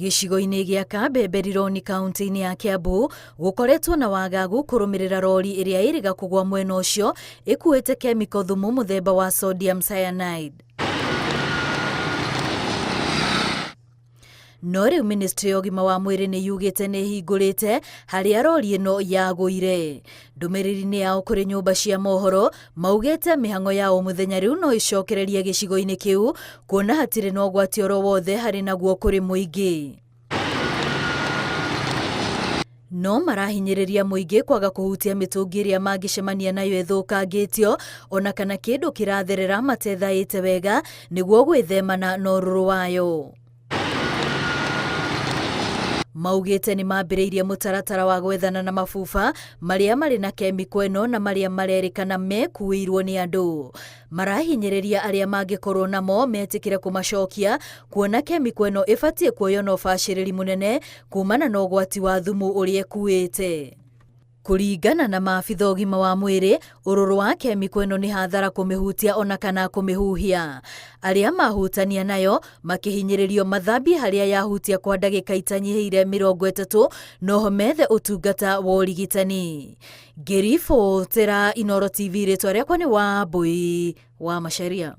Gĩcigo-inĩ gĩa Kabembe Rironi kaunti-inĩ ya Kiambu gũkoretwo na wagagu kũrũmĩrĩra rori ĩrĩa ĩrĩga kũgwa mwena ũcio ĩkuĩte kemiko thumu mũthemba wa sodium cyanide. No rĩu ministry ya ũgima wa mwĩrĩ nĩ yugĩte nĩ ĩhingũrĩte harĩa rori ĩno yagũire. Ndũmĩrĩri-inĩ yao kũrĩ nyũmba cia mohoro maugĩte mĩhang'o ya o mũthenya rĩu no ĩcokererie gĩcigo-inĩ kĩu kuona hatirĩ na ũgwati oro wothe harĩ naguo kũrĩ mũingĩ. No marahinyĩrĩria mũingĩ kwaga kũhutia mĩtũngi ĩrĩa mangĩcemania nayo ĩthũkangĩtio ona kana kĩndũ kĩratherera matethaĩte wega nĩguo gwĩthemana na ũrũrũ wayo. Maugĩte nĩ mambĩrĩirie mũtaratara wa gwethana na mabuba marĩa marĩ na kemiko ĩno na marĩa marerĩkana mekuĩirwo nĩ andũ. Marahinyĩrĩria arĩa mangĩkorwo namo metĩkĩre kũmacokia kuona kemiko ĩno ĩbatiĩ kuoywo na ũbacĩrĩri mũnene kumana na ũgwati wa thumu ũrĩa ĩkuĩte. Kũringana na maabitha ũgima wa mwĩrĩ, ũrũrũ wa kemiko ĩno nĩ hathara kũmĩhutia ona kana kũmĩhuhia. Arĩa mahutania nayo makĩhinyĩrĩrio mathambie harĩa yahutia kwa ndagĩka itanyihĩire 30 noho methe ũtungata wa ũrigitani. Ngĩribotera Inooro TV rĩtwa rĩakwa nĩ Wambũi wa Macharia.